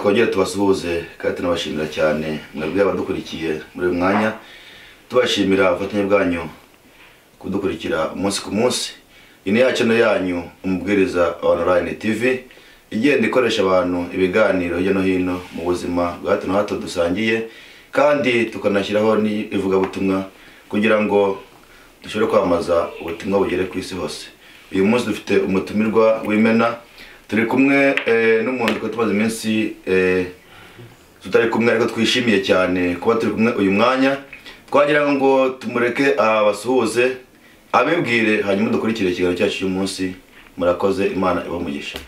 Twongere tubasuhuze kandi tunabashimira cyane mwebwe abadukurikiye muri uyu mwanya, tubashimira ubufatanye bwanyu kudukurikira umunsi ku munsi. Iyi ni ya channel yanyu Umubwiriza Online TV, igenda ikoresha abantu ibiganiro hirya no hino mu buzima bwa hato na hato dusangiye, kandi tukanashyiraho n'ivugabutumwa kugira ngo dushobore kwamamaza ubutumwa bugere ku isi hose. Uyu munsi dufite umutumirwa w'imena, turi kumwe n'umuntu twari tumaze iminsi tutari kumwe, ariko twishimiye cyane kuba turi kumwe uyu mwanya. Twagira ngo tumureke abasuhuze, abibwire, hanyuma dukurikire ikiganiro cyacu cy'umunsi. Murakoze, Imana ibahe umugisha.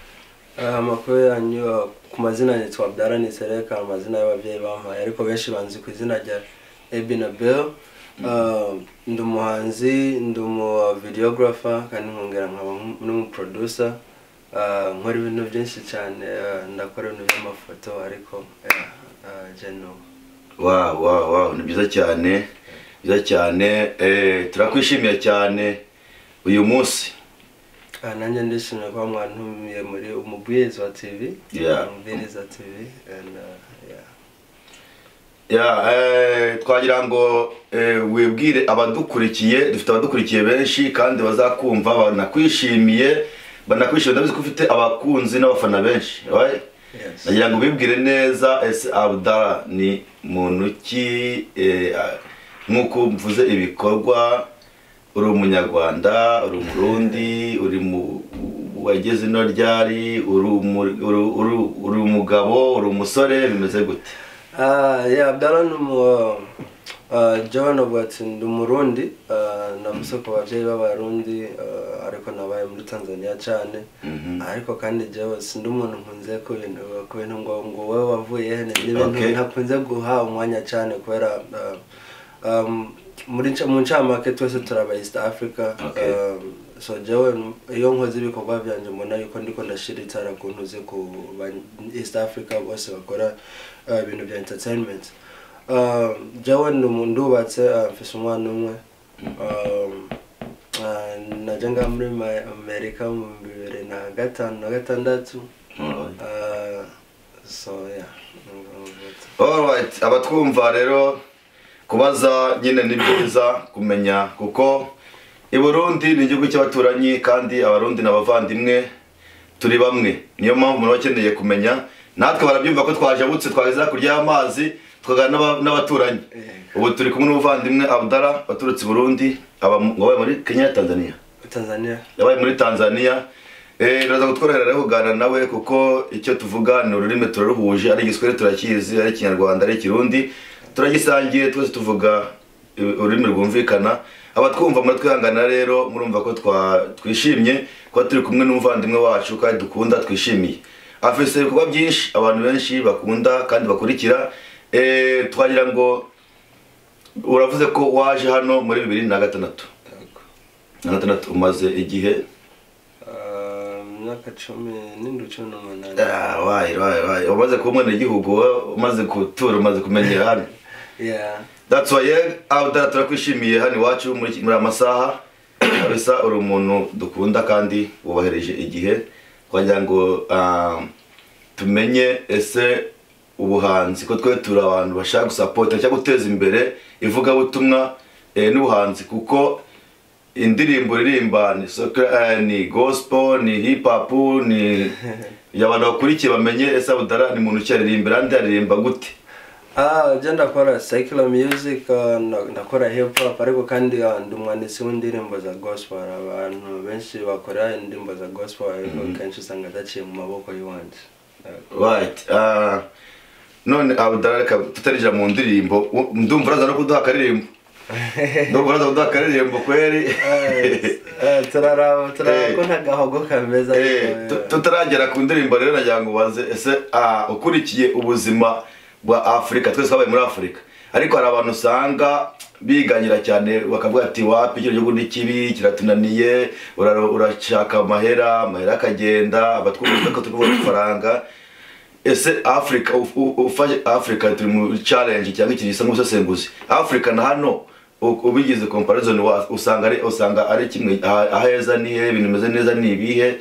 Amakuru yanyu, ku mazina nitwa Abdallah Nisereka, amazina y'ababyeyi bampaye, ariko benshi banzi ku izina rya Ebina Bell. Ndi umuhanzi, ndi umu videographer, kandi nkongera nkaba n'umu producer. Nkora ibintu byinshi cyane, ndakora ibintu by'amafoto, ariko general. Wow, ni byiza cyane, byiza cyane. Turakwishimiye cyane uyu munsi. Nanjye ndishimye kuba mwantumiye muri Umubwiriza wa TV. Umubwiriza TV and yeah. Yeah, twagira ngo wibwire abadukurikiye. Dufite abadukurikiye benshi kandi bazakumva banakwishimiye, banakwishimiye. Ndabizi ko ufite abakunzi n'abafana benshi, right? Yes. Nagira ngo ubibwire neza, ese Abdallah ni muntu ki? Nk'uko mvuze ibikorwa, uri umunyarwanda, uri umurundi, uri mu wageze ino ryari, uri umugabo, uri umusore, bimeze gute? Ah, yeah, Abdallah ni umu jewe novuga ati ndi umurundi, navutse ku bavyeyi b'abarundi, ariko nabaye muri Tanzania cyane. Ariko kandi jewe sindi umuntu nkunze ku bintu ngo wowe wavuye he, ni ibintu ntakunze guha umwanya cyane, kubera mu ncamake twese turaba East Africa. So jewe iyo nkoze ibikorwa byanje, mbona yuko ndiko ndashira itara ku ntuze ku ba East Africa bose bakora ibintu bya entertainment. Jewe ndubatse, mfise umwana umwe. Naje ngaha muri Amerika mu 2005 na 6. So yeah. Alright, abatwumva rero, kubaza nyine ni byiza kumenya, kuko i Burundi ni igihugu cy'abaturanyi kandi abarundi n'abavandimwe, turi bamwe. Niyo mpamvu umuntu aba akeneye kumenya. Natwe barabyumva ko twajabutse, twageze hakurya y'amazi, tukaganira n'abaturanyi. Ubu turi kumwe n'umuvandimwe Abdallah waturutse i Burundi, aba wabaye muri Kenya, Tanzania? Tanzania. Yabaye muri Tanzania. Biraza kutworohera rero kuganira nawe, kuko icyo tuvuga ni ururimi turaruhuje, ari igiswahili turakizi, ari ikinyarwanda, ari ikirundi turagisangiye, twese tuvuga ururimi rwumvikana. Abatwumva muratwihangana rero, murumva ko twishimye kuba turi kumwe n'umuvandimwe wacu kandi dukunda, twishimiye. Afise ibikorwa byinshi abantu benshi bakunda kandi bakurikira. Twagira ngo uravuze ko waje hano muri 2006. Yego. Na gatandatu, umaze igihe? Imyaka 17, 18. Ah, wayi wayi wayi, umaze kuba umwenegihugu, umaze gutura, umaze kumenyera hano. Yeah. That's why, yeah, Abdallah, turakwishimiye hano iwacu muri aya masaha kabisa. Uri umuntu dukunda kandi wubahirije igihe. Twagira ngo tumenye ese ubuhanzi, ko twe turi abantu bashaka gusapota cyangwa guteza imbere ivugabutumwa n'ubuhanzi, kuko indirimbo uririmba ni ni gospel, ni hip hop, ni abantu bakurikiye bamenye ese Abdallah ni muntu ki, aririmbira andi, aririmba gute? Ah, je ndakora secular music, ndakora hip hop, ariko kandi ndi umwanditsi w'indirimbo za gospel. Abantu benshi bakora indirimbo za gospel, ariko kenshi usanga zaciye mu maboko y'iwanje. Right. None Abdallah, reka tutarinjira mu ndirimbo, ndumva uraza no kuduha akaririmbo, ndumva uraza kuduha akaririmbo kweri. Turaraba, turaraba ko nta gahogo kameze, ariko Tutaragera ku ndirimbo rero, nagira ngo ubaze ese ukurikiye ubuzima bwa Afurika, twese twabaye muri Afurika, ariko hari abantu usanga biganyira cyane bakavuga ati: "Wapi, kino gihugu ni kibi, kiratunaniye, urashaka amahera, amahera akagenda." Abatwumva ko turi kuvuga amafaranga. Ese Afurika, ufashe Afurika, turi mu challenge cyangwa ikintu gisa nk'ubusesenguzi, Afurika na hano ubigize comparison, usanga ari kimwe? Aheza ni he? Ibintu bimeze neza ni ibihe?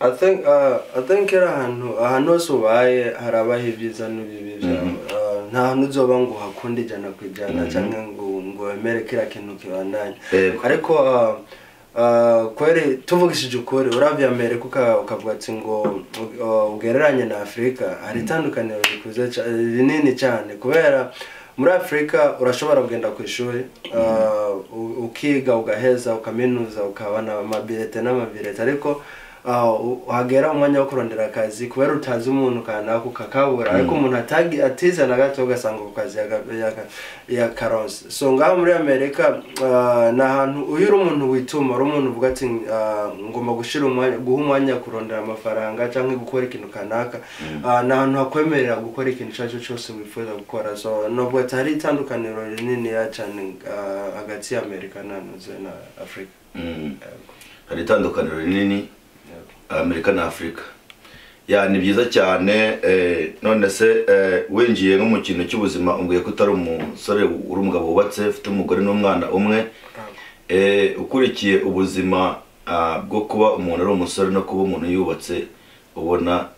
I think kera ahantu hose ubaye harabaho ibyiza n'ibibi byawe. Nta hantu uzoba ngo uhakunde 100% cyangwa ngo wemere kiriya kintu kibandanye. Ariko kweri tuvugishije ukuri, uravye Amerika ukavuga ati ngo ugereranye na Afurika, hari itandukaniro rikuze rinini cyane, kubera muri Afurika urashobora kugenda ku ishuri, ukiga, ugaheza, ukaminuza, ukabona amabirete n'amabirete, ariko hagera umwanya wo kurondera akazi, kubera utazi umuntu kanaka, ukakabura. Ariko umuntu atize na gato, ugasanga ku kazi yakaronse. So ngaho muri Amerika ni ahantu uyu uri umuntu wituma, uri umuntu uvuga ati ngomba gushira umwanya, guha umwanya kurondera amafaranga cyangwa gukora ikintu kanaka, ni ahantu hakwemerera gukora ikintu icyo ari cyo cyose wifuza gukora. So nubwo ati hari itandukaniro rininiya cyane hagati ya Amerika na Afurika. Hari itandukaniro rinini Amerika na Afurika. Ya, ni byiza cyane. None se winjiye nko mu kintu cy'ubuzima, umbwiye ko utari umusore, uri umugabo wubatse, ufite umugore n'umwana umwe. Ukurikiye ubuzima bwo kuba umuntu ari umusore no kuba umuntu yubatse, ubona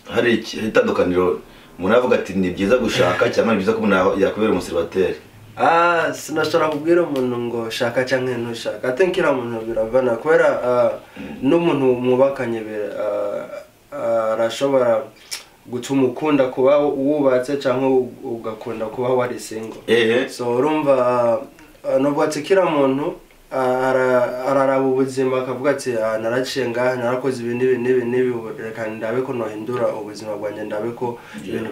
hari itandukaniro? Umuntu avuga ati ni byiza gushaka cyangwa ni byiza ko umuntu yakubera umuseribateri? Sinashobora kubwira umuntu ngo shaka cyangwa ntushaka. I think kiriya muntu biravana, kubera n'umuntu mwubakanye arashobora gutuma ukunda kuba wubatse cyangwa ugakunda kuba wari single. So urumva nubwo ati kiriya muntu araraba ubuzima akavuga ati naraciye ngaha, narakoze ibi n'ibi n'ibi n'ibi, ubu reka ndabe ko nohindura ubuzima bwanjye, ndabe ko ibintu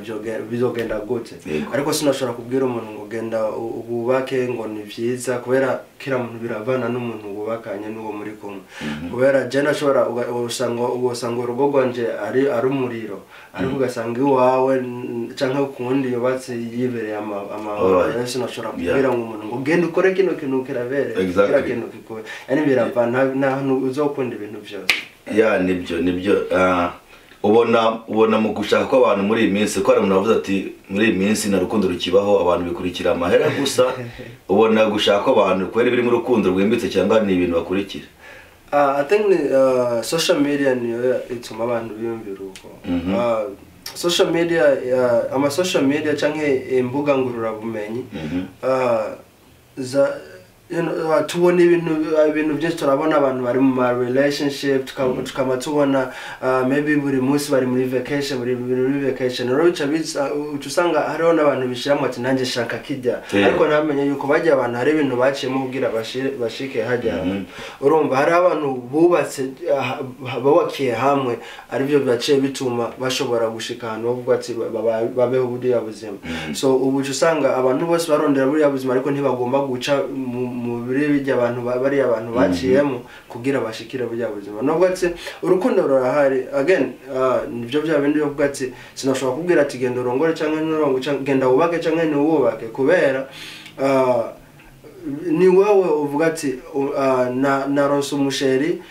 bizogenda gute." Ariko sinashobora kubwira umuntu ngo genda wubake, ngo ni byiza, kubera kiriya muntu biravana n'umuntu wubakanye n'uwo muri kumwe. Kubera je nashobora usanga urugo rwanje ari umuriro, ariko ugasanga iwawe canke ukundi yubatse yibereye amahoro. Rero sinashobora kubwira ngo umuntu ngo genda ukore kino kintu kirabere, kiriya kintu kikore, yani birava, nta hantu uzokunda ibintu byose. Ya, nibyo. Ubona mu gushaka kw'abantu muri iyi minsi, ko hari umuntu wavuze ati muri iyi minsi nta rukundo rukibaho, abantu bikurikira amahera gusa. Ubona gushaka kw'abantu kubera birimo urukundo rwimbitse cyangwa ni ibintu bakurikira? I think ni, social media niyo ituma abantu biyumvira uko. Social media, ama social media canke imbuga ngururabumenyi, za tubona ibintu byinshi. Turabona abantu bari mu ma relationship, tukaba tubona maybe buri munsi bari muri vacation, buri muri vacation. Rero bica uca usanga hariho n'abantu bishiramo ati nanjye shaka kijya, ariko ntamenye yuko bajya abantu hari ibintu baciyemo kugira bashike hajya. Urumva hariho abantu bubatse, bubakiye hamwe, aribyo byaciye bituma bashobora gushika ahantu bavuga ati babeho buriya buzima. So ubu uca usanga abantu bose barondera buriya buzima, ariko ntibagomba guca mu biri bijya abantu bariya abantu baciyemo kugira bashikire buriya buzima. Nubwo ati urukundo rurahari, again nibyo bya bindi byo kuvuga ati sinashobora kubwira ati genda urongore cyangwa nturongo, cyangwa genda wubake cyangwa ntiwubake, kubera ni wowe uvuga ati naronse umusheri,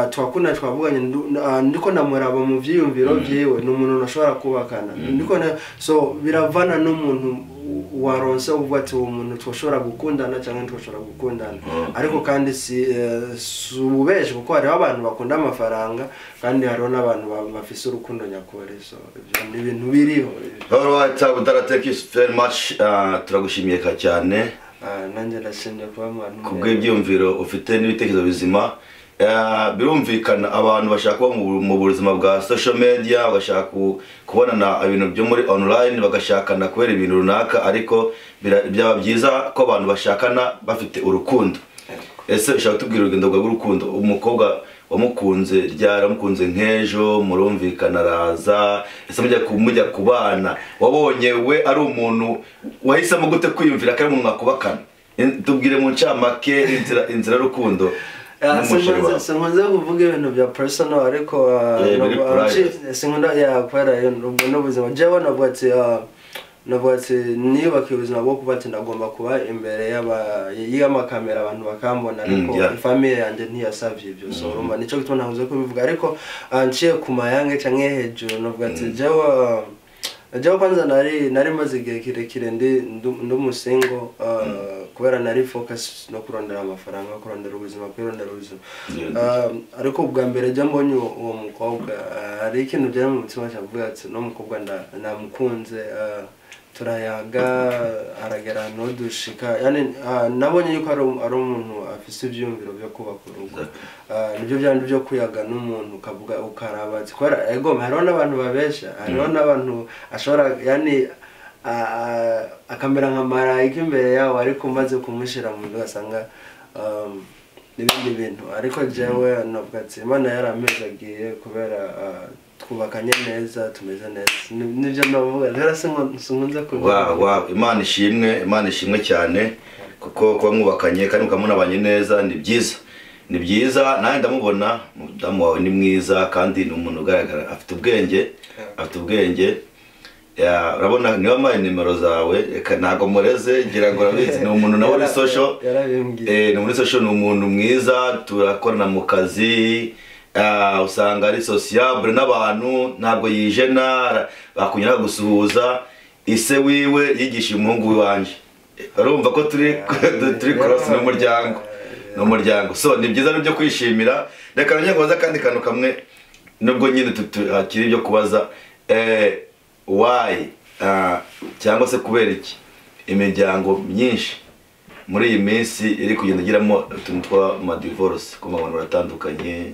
twakunda, twavuganye, ndiko ndamuraba mu vyiyumviro vyiwe ni umuntu nashobora kubakana, ndiko so biravana n'umuntu waronse uvuga ati uwo muntu twoshobora gukundana cyangwa ntitwoshobora gukundana. Ariko kandi si ububeshi, kuko hariho abantu bakunda amafaranga kandi hariho n'abantu bafise urukundo nyakuri. So ivyo ni ibintu biriho. Alright, Abdallah, thank you very much. Turagushimiye ka cyane. Nanjye ndashimye kuba mu bantu. Kubw'ibyumviro ufite n'ibitekerezo bizima. Birumvikana abantu bashaka kuba mu buzima bwa social media, bagashaka kubonana ibintu byo muri online, bagashakana kubera ibintu runaka, ariko byaba byiza ko abantu bashakana bafite urukundo. Ese ushaka kutubwira urugendo rwawe rw'urukundo? Umukobwa wamukunze ryari? Wamukunze nk'ejo, murumvikana, araza, ese mujya kubana wabonye we ari umuntu wahisemo gute kwiyumvira ko ari umuntu mwakubakana? Tubwire mu ncamake inzira y'urukundo n'umusheri wawe. Sinkunze kuvuga ibintu bya personal, ariko Biri private. Sinkunda ya kubera iyo ubwo n'ubuzima. Jewe navuga ati niyubakiye ubuzima bwo kuba ati ndagomba kuba imbere y'amakamera, abantu bakambona, ariko famille yanjye ntiyasavye ibyo. So urumva nico gituma ntakunze kubivuga, ariko nciye ku mayange canke hejuru, navuga ati jewe kwanza nari maze igihe kirekire ndi umusingle. Kubera nari focus no kurondera amafaranga, kurondera ubuzima, kwirondera ubuzima. Ariko ubwa mbere jya mbonye uwo mukobwa, hari ikintu byari mu mutima cyavuga ati no mukobwa namukunze. Turayaga, aragera ahantu dushika, yani nabonye yuko ari umuntu afise ivyiyumviro byo kubaka urugo. Nibyo byandi byo kuyaga n'umuntu ukavuga ukaraba ati kubera ego hariho n'abantu babesha, hariho n'abantu ashobora yani akamera nka marayika imbere yawe, ariko umaze kumushira mu nzu ugasanga n'ibindi bintu. Ariko jewe navuga ati Imana yarampezagiye kubera twubakanye neza, tumeze neza. Nibyo navuga rero, sinkunze kuvuga. Wow, Imana ishimwe, Imana ishimwe cyane, kuko kuba mwubakanye kandi mukamunabanye neza ni byiza, ni byiza. Nanjye ndamubona umudamu wawe ni mwiza kandi ni umuntu ugaragara afite ubwenge, afite ubwenge. Ya, urabona niba mpaye nimero zawe, reka ntago mureze, ngira ngo urabizi, ni umuntu nawe uri social. Yarabimbwiye. Ni muri social, ni umuntu mwiza, turakorana mu kazi, usanga ari sociable n'abantu, ntabwo yijena, bakunyura gusuhuza. Ise wiwe yigishije umuhungu wanje, urumva ko turi cross n'umuryango, n'umuryango. So ni byiza nibyo kwishimira. Reka nongere kubaza akandi kantu kamwe, nubwo nyine hakiri ibyo kubaza. Why cyangwa se kubera iki imiryango myinshi muri iyi minsi iri kugenda igiramo utuntu twa divorce, ku bantu baratandukanye?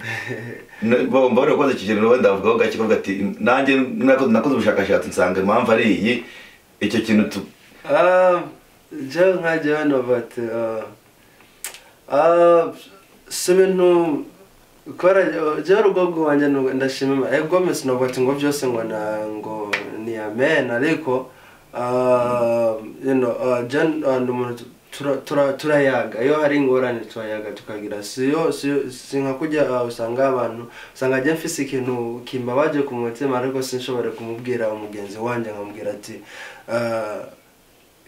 Bagomba bari kubaza iki kintu, wenda bavugaho gake, bavuga ati nanjye nakoze ubushakashatsi nsanga impamvu ari iyi, icyo kintu tu Jewe nka jewe novuga ati si ibintu kubera jewe urugo rwanjye ndashima Imana. Ego mesi novuga ati ngo byose ngo na ngo ni amen, ariko you know, je ndi umuntu turayaga iyo hari ingorane, turayaga tukagira siyo si nka kujya usanga abantu, usanga jye mfise ikintu kimbabaje ku mutima, ariko sinshobore kumubwira umugenzi wanje, nkamubwira ati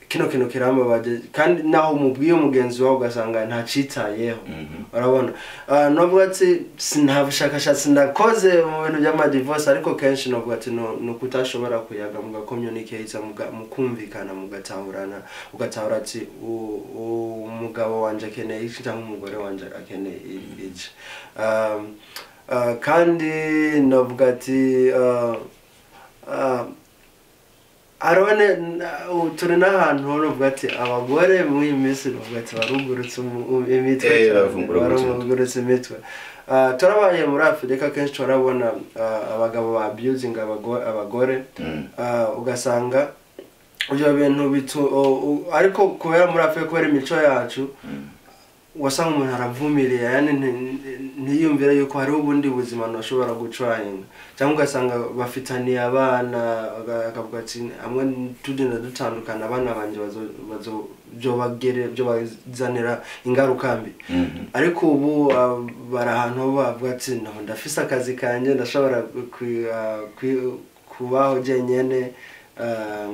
kino kintu kirambabaje, kandi naho umubwiye umugenzi wawe ugasanga ntacitayeho. Urabona, novuga ati nta bushakashatsi nakoze mu bintu by'amadivorce, ariko kenshi novuga ati no kutashobora kuyaga, muga communicate, mukumvikana, mugatahurana, ugatahura ati umugabo wanje akeneye iki cyangwa umugore wanje akeneye iki. Kandi novuga ati arone turi n'ahantu novuga ati abagore muri iyi minsi novuga ati barugurutse imitwe cyane, Baravugurutse barugurutse imitwe. Turabaye muri Afurika, kenshi turabona abagabo ba abusing abagore. Ugasanga ibyo bintu bitu ariko kubera muri Afurika, kubera imico yacu, wasanga umuntu aravumiriye, yani ntiyumvire yuko hariho ubundi buzima ntashobora gucuranga, cyangwa ugasanga bafitaniye abana, akavuga ati amwe tugenda dutandukana, abana banjye byobazanira ingaruka mbi. Ariko ubu bari ahantu ho bavuga ati no ndafise akazi kanjye, ndashobora kubaho jenyene,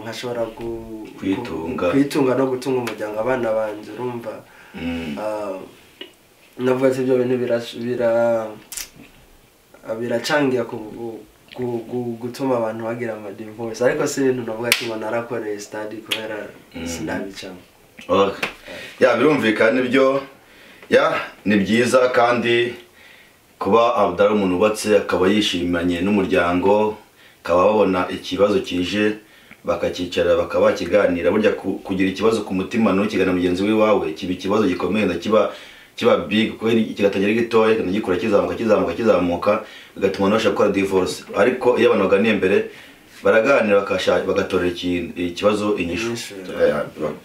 nkashobora Kwitunga. Kwitunga no gutunga umuryango, abana banje, urumva. Navuga ati ibyo bintu biracangira gutuma abantu bagira amadivorce, ariko si ibintu navuga ati ngo narakoreye study kubera sindabicamo. Okay. Ya, birumvikana ibyo, ya ni byiza kandi kuba Abdallah umuntu wubatse akaba yishimanye n'umuryango, akaba babona ikibazo kije bakakicara bakaba bakiganira. Burya kugira ikibazo ku mutima ntukigana mugenzi wawe kiba ikibazo gikomeye na kiba big, kuko kigatangira ari gitoya kikagenda gikura, kizamuka, kizamuka, kizamuka, bigatuma abantu bashaka gukora divorce. Ariko iyo abantu baganiye mbere, baraganira, bagatorera ikibazo inyishu. Inyishu.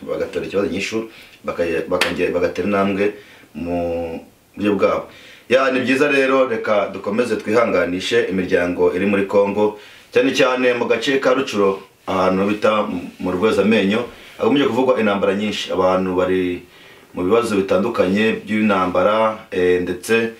Bagatora ikibazo inyishu, bakongera bagatera intambwe mu buryo bwabo. Ya, ni byiza rero, reka dukomeze twihanganishe imiryango iri muri Congo, cyane cyane mu gace ka Rucuro, ahantu bita mu Rwezamenyo hakomeje kuvugwa intambara nyinshi. Abantu bari mu bibazo bitandukanye by'intambara, ndetse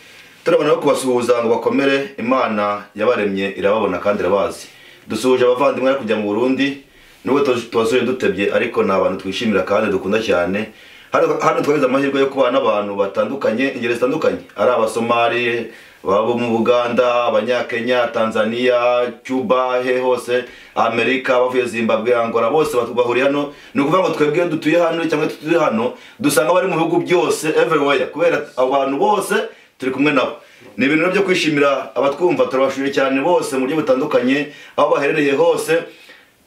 turabona no kubasuhuza ngo bakomere. Imana yabaremye irababona kandi irabazi. Dusuhuje abavandimwe bari kujya mu Burundi, nubwo tubasuye dutebye, ariko ni abantu twishimira kandi dukunda cyane. Hano twagize amahirwe yo kubana n'abantu batandukanye, ingeri zitandukanye, ari Abasomali, Babo mu Buganda, Abanyakenya, Tanzania, Cuba, he hose, Amerika, bavuye Zimbabwe, Angola, bose bahuriye hano. Ni ukuvuga ngo twebwe iyo dutuye hano cyangwa tutuye hano, dusanga bari mu bihugu byose, everywhere, kubera abantu bose turi kumwe nabo. Ni ibintu rero byo kwishimira. Abatwumva turabashimiye cyane bose mu buryo butandukanye, aho baherereye hose,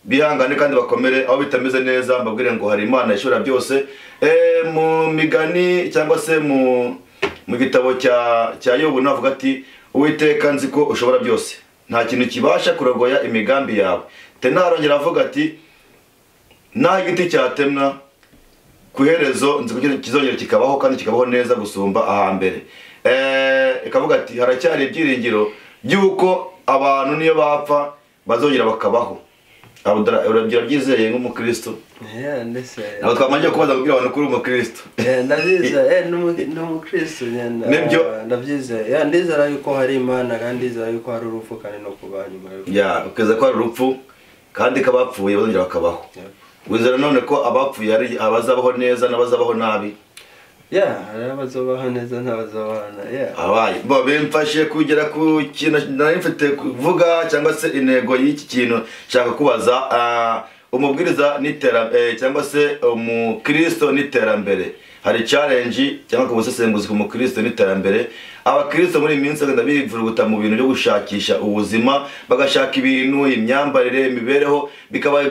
bihangane kandi bakomere. Aho bitameze neza, mbabwire ngo hari Imana ishobora byose. Mu migani cyangwa se mu gitabo cya Yobu navuga ati: "Uwiteka, nzi ko ushobora byose, nta kintu kibasha kurogoya imigambi yawe." Tena arongera avuga ati: "Naho igiti cyatemwa, ku iherezo nzi ko kizongera kikabaho, kandi kikabaho neza gusumba ahambere." Ikavuga ati haracyari ibyiringiro by'uko abantu niyo bapfa bazongera bakabaho. Abdallah, urabyizeye nk'umukristo? Yeah, ndetse. Ntabwo twamanje kubaza kubwira abantu ko uri umukristo. Yeah, ndabyizeye, ni umukristo nyine. Nibyo. Ndabyizeye. Yeah, ndizera yuko hari Imana, kandi ndizera yuko hari urupfu kandi no kuba nyuma y'urupfu. Ya, ukeza ko hari urupfu kandi ko abapfuye bazongera bakabaho. Yeah. Wizera none ko abapfuye ari abazabaho neza n'abazabaho nabi? Yeah, hari abazobaho neza n'abazobaho nabi, yeah. Abaye bo bimfashe kugera ku kintu nari mfite kuvuga, cyangwa se intego y'iki kintu nshaka kubaza. Umubwiriza n'iterambere cyangwa se umukristo n'iterambere, hari challenge cyangwa ku busesenguzi ku mukristo n'iterambere. Abakristo muri iyi minsi bagenda bivuruguta mu bintu byo gushakisha ubuzima, bagashaka ibintu, imyambarire, imibereho, bikaba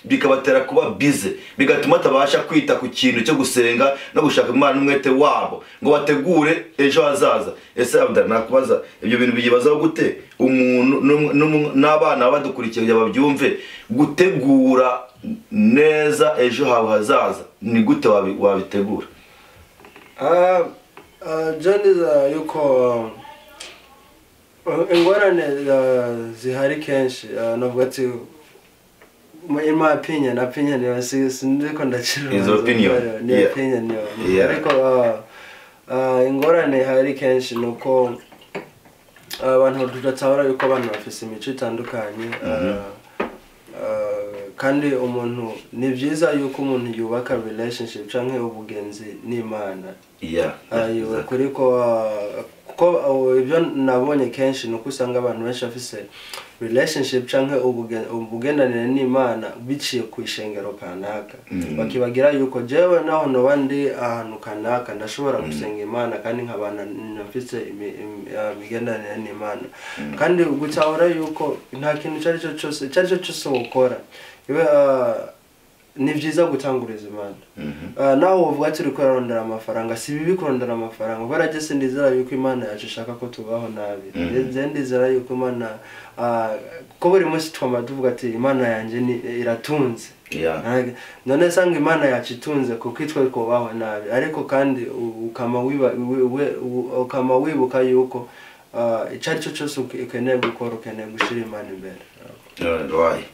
bikabatera kuba bize, bigatuma batabasha kwita ku kintu cyo gusenga no gushaka Imana n'umwete wabo ngo bategure ejo hazaza. Ese Abdallah, nakubaza, ibyo bintu biyibazaho gute umuntu n'abana baba badukurikiye kugira babyumve? Gutegura neza ejo hawe hazaza, ni gute wabitegura? John, ndizera yuko ingorane zihari kenshi, navuga ati in my opinion, yo, sindiko ndacira His urubanza, opinion. ni opinion yo. Ariko ingorane ihari kenshi ni uko abantu tudatahura yuko abantu bafise imico itandukanye, kandi umuntu, ni byiza yuko umuntu yubaka relationship canke ubugenzi n'Imana. Ayo kuri ko, kuko ibyo nabonye kenshi ni uko usanga abantu benshi bafise relationship canke ubugendanire n'Imana biciye ku ishengero kanaka, bakibagira yuko jewe naho noba ndi ahantu kanaka ndashobora gusenga Imana kandi nkabana mfise imigenderanire n'Imana. Kandi gutahura yuko nta kintu icyo ari cyo cyose, icyo ari cyo cyose wokora ibe, ni byiza gutanguriza Imana. Naho uvuga ati uriko urarondera amafaranga, si bibi kurondera amafaranga, kubera je sindizera yuko Imana yacu ishaka ko tubaho nabi. Je ndizera yuko Imana, ko buri munsi twama tuvuga ati Imana yanjye ni iratunze. None sanga Imana yacu itunze kuko itwe kubaho nabi. Ariko kandi ukama ukama wibuka yuko icyo ari cyo cyose ukeneye gukora, ukeneye gushira Imana imbere. Right.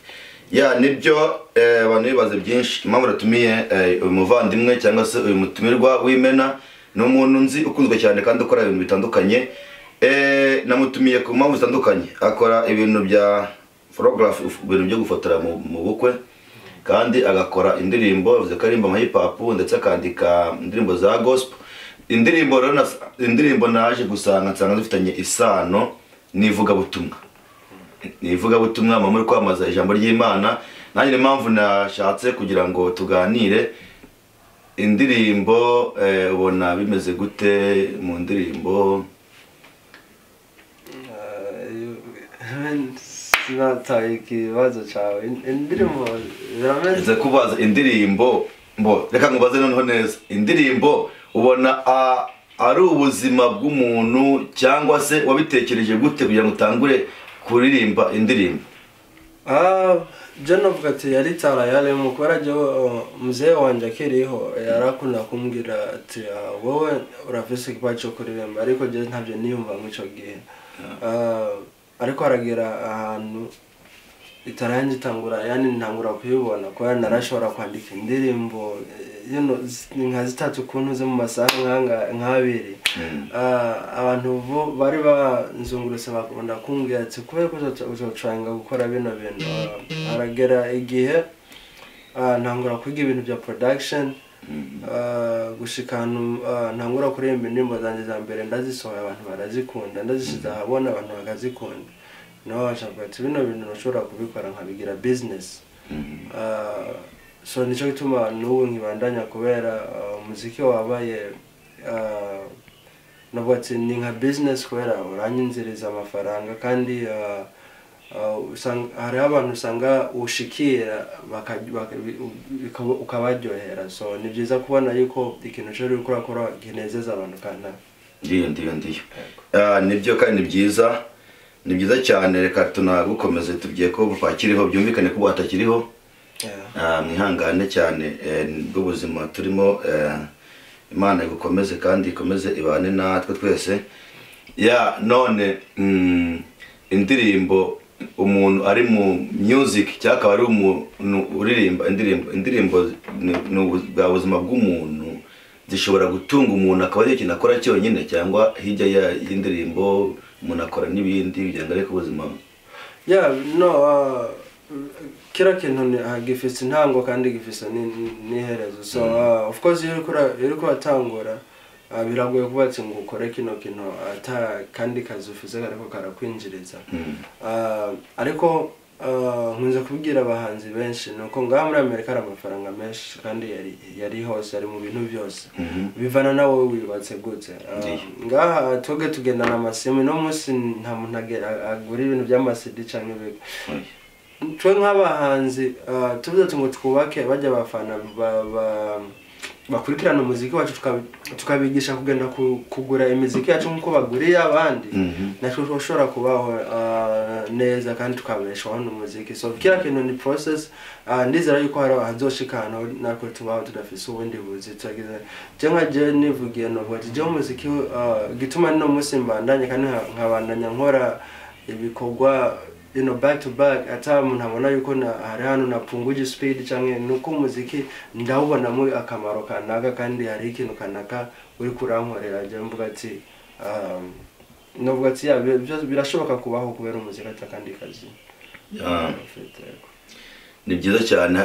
Ya, nibyo, abantu bibaza byinshi. Impamvu natumiye uyu muvandimwe cyangwa se uyu mutumirwa w'imena, ni umuntu nzi ukunzwe cyane kandi ukora ibintu bitandukanye. Namutumiye ku mpamvu zitandukanye. Akora ibintu bya photography, ibintu byo gufotora mu bukwe, kandi agakora indirimbo, bivuze ko aririmba ama hip hop, ndetse akandika indirimbo za gospel. Indirimbo rero indirimbo naje gusanga nsanga zifitanye isano n'ivugabutumwa, ni ivugabutumwa, muba muri kwamamaza ijambo ry'Imana. Nanjye niyo mpamvu nashatse kugira ngo tuganire indirimbo. Ubona bimeze gute mu ndirimbo? Sinataye ikibazo cyawe. Indirimbo birameze Nze kubaza indirimbo mbo, reka nkubaze noneho neza. Indirimbo ubona ari ubuzima bw'umuntu, cyangwa se wabitekereje gute kugira ngo utangure kuririmba indirimbo? Je novuga ati yari tara yarimo, kubera jewe mzee wanje akiriho yarakunda kumbwira ati: "Wowe urafise ikibazo cyo kuririmba," ariko je ntabyo niyumva mw'ico gihe. Ariko haragera ahantu itarangi itangura, yani ntangura kuyibona, kubera narashobora kwandika indirimbo nka zitatu kuntu zo mu masaha nk'abiri. Abantu bo bari banzungurutse bakunda kumbwira ati: "Kubera ko uzocanga gukora bino bintu." Haragera igihe ntangura kwiga ibintu bya production. Gushika ahantu ntangura kuririmba indirimbo zanjye za mbere, ndazisohoye abantu barazikunda, ndazishyize ahabona abantu bakazikunda, naho bashaka ati bino bintu ntushobora kubikora nkabigira business. So nicyo gituma n'ubu nkibandanya, kubera umuziki wabaye, navuga ati ni nka business, kubera uranyinziriza amafaranga, kandi hariho abantu usanga ushikira ukabaryohera. So ni byiza kubona yuko ikintu cyo uri gukora kinezeza abantu kandi Ndiyo. Nibyo kandi ni byiza, ni byiza cyane. Reka tunagukomeze, tubwiye ko bakiriho, byumvikane ko batakiriho. Mwihangane cyane, bw'ubuzima turimo. Imana igukomeze kandi ikomeze ibane natwe twese. Ya none indirimbo, umuntu ari mu music cyangwa akaba ari umuntu uririmba indirimbo ni bwa buzima bw'umuntu, zishobora gutunga umuntu akaba ari ikintu akora cyonyine, cyangwa hirya y'indirimbo umuntu akora n'ibindi kugira ngo areke ubuzima? Yeah, no, kila kintu gifise intango kandi gifise n'iherezo. So of course iyo uriko uratangura, biragoye kuba ati ngo ukore kino kintu ata kandi kazi ufise kariko karakwinjiriza. Ariko nkunze kubwira abahanzi benshi nuko ngaha muri Amerika hari amafaranga menshi, kandi yari hose, ari mu bintu byose. Bivana na wowe wibatse gute. Ngaha twebwe tugendana amasimu, no munsi nta muntu agura ibintu by'ama CD canke ibiki. Twe nk'abahanzi, tuvuze ngo twubake bajya abafana bakurikirana umuziki wacu, tukabigisha kugenda kugura imiziki yacu nk'uko baguriye abandi, natwe dushobora kubaho neza kandi tukabeshaho n'umuziki. So kila kintu ni process. Ndizera yuko hari hazoshika ahantu natwe tubaho tudafise ubundi buzi. Turagize je nka je nivugiye novuga ati je umuziki, gituma nino munsi mbandanya kandi nkabandanya nkora ibikorwa back to back, ata umuntu abona yuko na hari hano napunguje speed canke, nuko umuziki ndawubonamo akamaro kanaka, kandi hari ikintu kanaka uri kurankorera. Je mvuga ati novuga ati ya byose birashoboka kubaho kubera umuziki ata kandi kazi ufite, yego. Ni byiza cyane.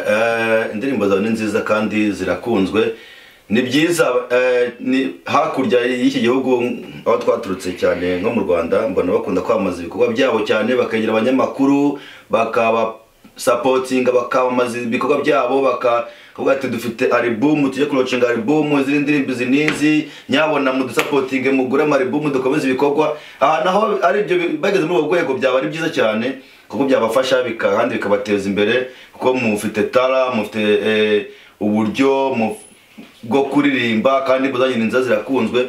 Indirimbo zawe ni nziza kandi zirakunzwe, ni byiza. Ni hakurya y'iki gihugu aho twaturutse cyane, nko mu Rwanda, mbona bakunda kwamamaza ibikorwa byabo cyane, bakegera abanyamakuru bakaba supportinga, bakamamaza ibikorwa byabo, bakavuga ati dufite album, tujye kulaunchinga album, izindi ndirimbo izi n'izi, nyabona mudusupportinge mugure ama album dukomeze ibikorwa. Aha naho ari ibyo bageze muri ubwo rwego byaba ari byiza cyane, kuko byabafasha kandi bikabateza imbere, kuko mufite tara, mufite uburyo bwo kuririmba, kandi buzanye inzira zirakunzwe.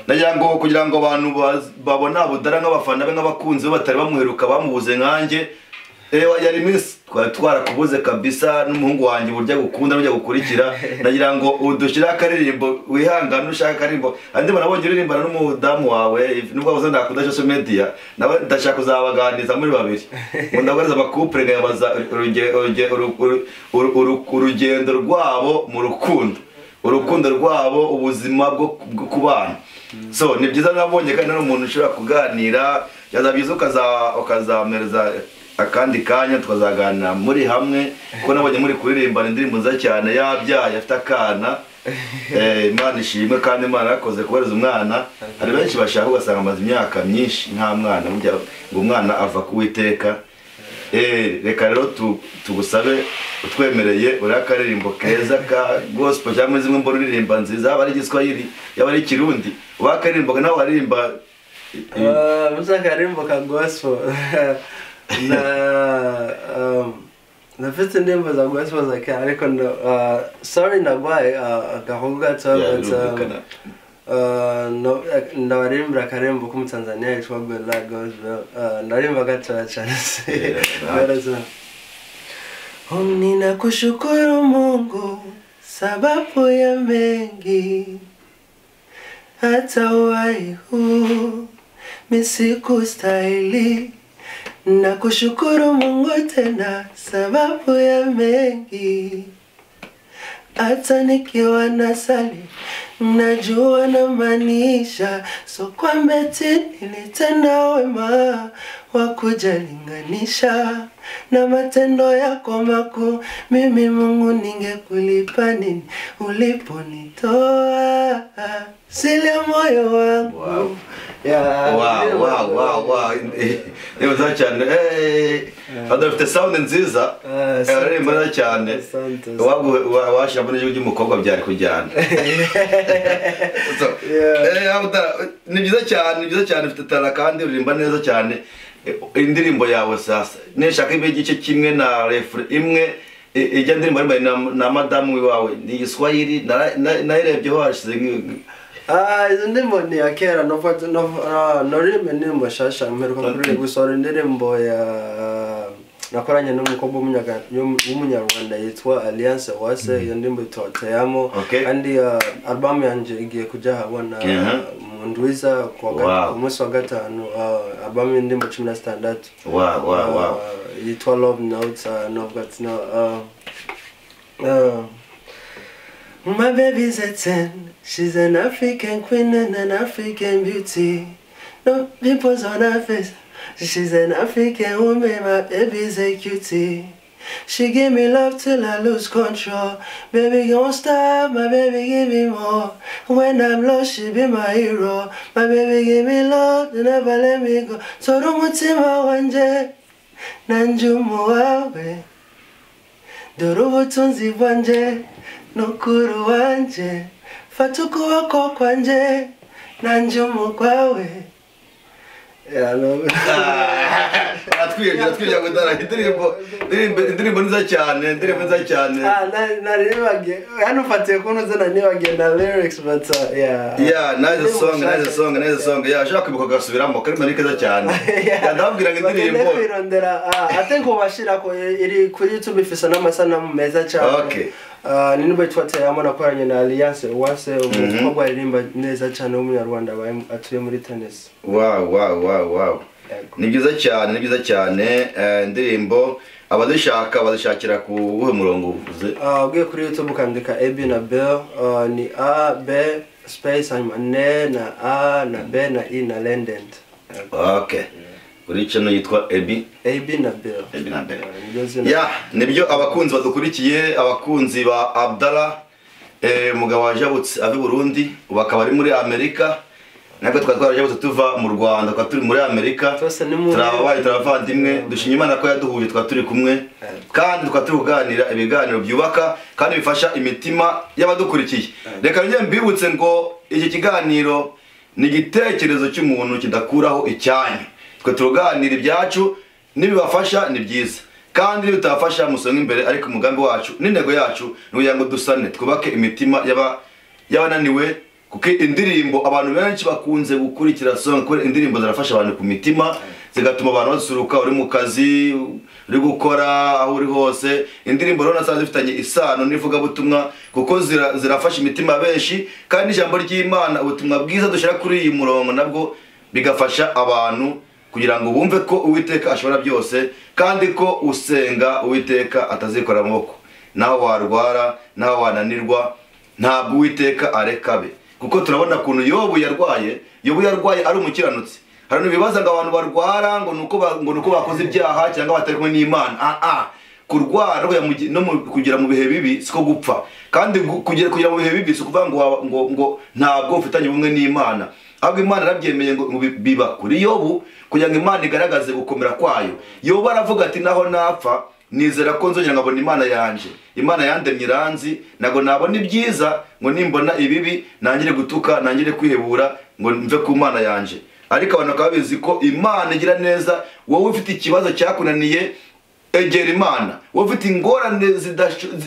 Nagira ngo kugira ngo abantu babona Abdallah nk'abafana be, nk'abakunzi be batari bamuheruka, bamubuze nkanjye. Yari iminsi twari twarakubuze kabisa, n'umuhungu wanjye uburyo agukunda n'uburyo agukurikira. Nagira ngo udushyire akaririmbo, wihangane ushaka akaririmbo andi nabonye uririmbana n'umudamu wawe, nubwo wabuze ndakunda social media, nawe ndashaka kuzabaganiriza muri babiri, ngo ndabaza abacouple nkabaza urugendo rwabo mu rukundo, urukundo rwabo, ubuzima bwo kubana. So ni byiza nabonye kandi n'umuntu ushobora kuganira, byaza byiza ukazamereza akandi kanya tukazaganira muri hamwe, kuko nabonye muri kuririmbana indirimbo nziza cyane, yabyaye afite akana. Imana ishimwe kandi Imana yakoze kubareza umwana. Hari benshi bashaka ugasanga amaze imyaka myinshi nta mwana, burya ngo umwana ava ku Uwiteka. Reka rero tugusabe utwemereye uriya akaririmbo keza ka gospel cyangwa zimwe mbona uririmba nziza, yaba ari Igiswahili yaba ari Ikirundi, uba akaririmbo nawe waririmba. Musa akarimbo ka gospel na nafite indirimbo za gospel za kera, ariko no, sorry nagwaye agahugu gato, but birumvikana. No, ndabaririmbira akarimbo k'umutanzania yitwa Good Luck Gospel. Ndarimba gatoya cyane. Baraza. Ninakushukuru Mungu sababu ya mengi, hata uhai huu mi sikustahili. Nakushukuru Mungu tena sababu ya mengi, Hata nikiwa nasali najua namaanisha, so kwamba eti nilitenda wema wa kujalinganisha na matendo yako makuu. Mimi Mungu ningekulipa nini uliponitoa sile moyo wangu. Wow. Yeah. Wow. Ni nziza cyane. Adafite sound nziza. Aririmba neza cyane. Asante. Washyiramo n'ijwi ry'umukobwa byari kujyana. So, Yeah. Abdallah, ni byiza cyane, ni byiza cyane, ufite talent kandi uririmba neza cyane. Indirimbo yawe sasa nishaka ibe igice kimwe na refrain imwe, ijya ndirimbo aririmba na madamu wawe ni Igiswahili, nayirebyeho hashize Ah, izo ndirimbo ni ya kera, noririmba indirimbo nshasha. Mperuka kuri gusohora indirimbo ya nakoranye n'umukobwa w'umunyarwanda yitwa Alliance Wase. Iyo ndirimbo yitwa Teyamo. Kandi album yanje igiye kuja ahabona mu ndwiza ku munsi wa gatanu, album y'indirimbo 16. Yitwa Love Notes. Novuga ati no, my baby's a 10. She's an African queen and an African beauty. No pimples on her face. She's an African woman. My baby's a cutie. She give me love till I lose control. Baby, don't stop. My baby, give me more. When I'm lost, she be my hero. My baby, give me love, they never let me go. Tora umutima wanje, nanje umuwawe. Dore ubutunzi bwanje, nukuru wanje. Fata ukuboko kwanje, nanje umugwawe. Yeah, no. Aratwibye, aratwibye Abdallah. Indirimbo nziza cyane, indirimbo nziza cyane. Ah, naribagiye hano ufatiye kuntu zina nibagiye na lyrics, but yeah. Yeah, nice song, nice song, nice song. Yeah, ushaka kwibuka ugasubiramo, kari muri keza cyane. Yeah, ndababwira ngo indirimbo Bagende kwirondera, I think ubashira ko iri kuri YouTube, ifise n'amasanamu meza cyane. Ni nibwo yitwa Teyamo, nakoranye na Alliance Uwase, umukobwa aririmba neza cyane w'umunyarwanda atuye muri Tennessee. Wow. Yego. Ni byiza cyane, ni byiza cyane. Indirimbo abazishaka bazishakira ku wuhe murongo uvuze? Ugiye kuri YouTube ukandika Abi na Bell, ni A B space hanyuma N na A na B na I na Lendent. Okay, kuri channel yitwa Ebi AB na Bell. Ebi na Bell. Niryo zina. Ya, nibyo, abakunzi badukurikiye, abakunzi ba Abdallah, umugabo wajabutse ava i Burundi, ubu akaba ari muri Amerika. Natwe twari twarajabutse tuva mu Rwanda, tukaba turi muri Amerika. Twese ni mu Turababaye, turabavandimwe, dushima Imana ko yaduhuje, tukaba turi kumwe kandi tukaba turi kuganira ibiganiro byubaka kandi bifasha imitima y'abadukurikiye. Reka njye mbibutse ngo iki kiganiro ni igitekerezo cy'umuntu kidakuraho icyanyu. Twe turuganira ibyacu, nibibafasha ni byiza kandi nibitabafasha musonga imbere, ariko umugambi wacu n'intego yacu ni ukugira ngo dusane, twubake imitima y'abananiwe, kuko indirimbo abantu benshi bakunze gukurikira song, kubera indirimbo zirafasha abantu ku mitima, zigatuma abantu basuruka, uri mu kazi uri gukora, aho uri hose. Indirimbo rero nasanze zifitanye isano n'ivugabutumwa, kuko zirafasha imitima benshi, kandi ijambo ry'Imana, ubutumwa bwiza dushyira kuri iyi murongo, nabwo bigafasha abantu kugira ngo bumve ko Uwiteka ashobora byose, kandi ko usenga Uwiteka atazikora amaboko. Naho warwara, naho wananirwa, ntabwo Uwiteka areka be, kuko turabona ukuntu Yobu yarwaye. Yobu yarwaye ari umukiranutsi. Hari ibibaza ngo abantu barwara ngo nuko bakoze ibyaha cyangwa batari kumwe n'Imana. Ah ah, kurwara no kugera mu bihe bibi siko gupfa, kandi kugera mu bihe bibi si ukuvuga ngo ntabwo ufitanye ubumwe n'Imana, ahubwo Imana yarabyemeye ngo biba kuri Yobu kugira ngo Imana igaragaze gukomera kwayo. Yobu aravuga ati: "Naho napfa, nizera ko nzongera nkabona Imana yanje. Imana yandemye iranzi, ntabwo nabona ibyiza ngo nimbona ibibi nangire gutuka, nangire kwihebura ngo mve ku Mana yanje." Ariko abantu bakaba babizi ko Imana igira neza. Wowe ufite ikibazo cyakunaniye, egera Imana. Wowe ufite ingorane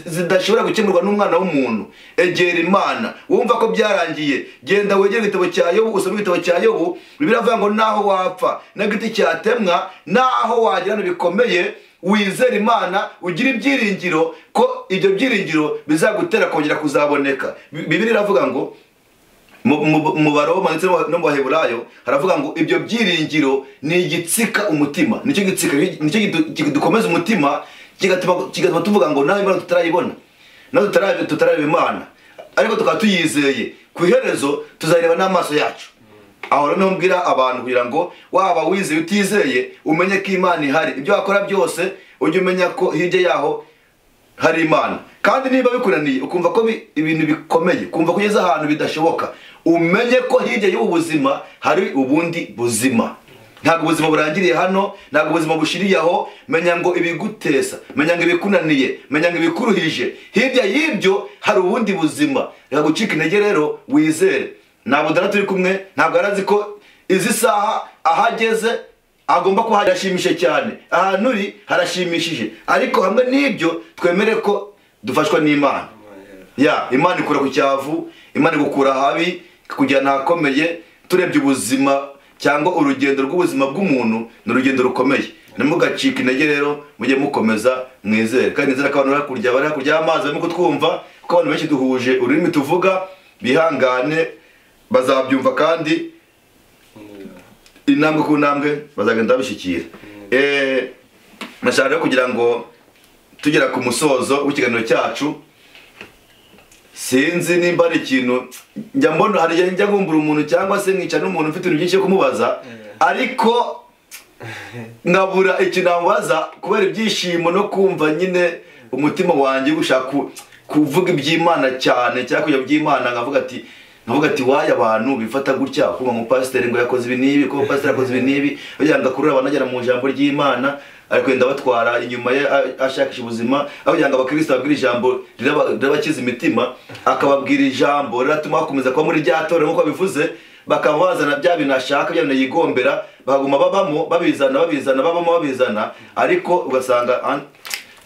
zidashobora gukemurwa n'umwana w'umuntu, egera Imana. Wumva ko byarangiye, genda wegere igitabo cya Yobu, usome igitabo cya Yobu. Bibiliya iravuga ngo naho wapfa n'igiti cyatemwa, naho wagira ibintu bikomeye, wizere Imana, ugire ibyiringiro ko ibyo byiringiro bizagutera kongera kuzaboneka. Bibiliya iravuga ngo mu Baroma ndetse no mu Baheburayo haravuga ngo ibyo byiringiro ni igitsika umutima, nicyo gitsika, nicyo kidukomeza umutima, kigatuma tuvuga ngo nawe Imana tutarayibona. Natwe tutarareba Imana ariko tukaba tuyizeye, ku iherezo tuzareba n'amaso yacu. Aho rero mbwira abantu kugira ngo waba wizeye utizeye umenye ko Imana ihari, ibyo wakora byose ujye umenya ko hirya yaho hari Imana. Kandi niba bikunaniye ukumva ko ibintu bikomeye, kumva kugeza ahantu bidashoboka, umenye ko hirya y'ubu buzima hari ubundi buzima. Ntabwo ubuzima burangiriye hano, ntabwo ubuzima bushiriye aho. Menya ngo ibigutesa, menya ngo ibikunaniye, menya ngo ibikuruhije, hirya y'ibyo hari ubundi buzima. Reka gucika intege rero, wizere. Ntabwo dara turi kumwe, ntabwo arazi ko izi saha ahageze agomba kuba harashimishije cyane, ahantu uri harashimishije, ariko hamwe n'ibyo twemere ko dufashwa n'Imana. Ya Imana ikura ku cyavu, Imana igukura habi ikakujyana ahakomeye. Turebye ubuzima cyangwa urugendo rw'ubuzima bw'umuntu ni urugendo rukomeye. Ntimugacike intege rero, mujye mukomeza mwizere. Kandi nizera ko abantu bari hakurya y'amazi barimo kutwumva, kuko abantu benshi duhuje ururimi tuvuga, bihangane bazabyumva kandi intambwe ku ntambwe bazagenda babishyikira. Nashaka rero kugira ngo tugera ku musozo w'ikiganiro cyacu, sinzi nimba ari ikintu njya mbona, hari igihe njya nkumbura umuntu cyangwa se nkica n'umuntu mfite ibintu byinshi byo kumubaza, ariko nkabura ikintu namubaza kubera ibyishimo no kumva nyine umutima wanjye gushaka kuvuga iby'Imana cyane cyangwa kujya by'Imana, nkavuga ati waye abantu bifata gutya, kumva ngo pasiteri ngo yakoze ibi n'ibi, ko pasiteri yakoze ibi n'ibi, kugira ngo akurure abantu agera mu ijambo ry'Imana, ariko yenda batwara inyuma ye ashakisha ubuzima, aho kugira ngo abakristo babwire ijambo rirabakiza imitima, akababwira ijambo riratuma bakomeza kuba muri rya torero nk'uko bivuze, bakaba bazana bya bintu ashaka, bya bintu yigombera, bakaguma babamo babizana babizana babamo babizana, ariko ugasanga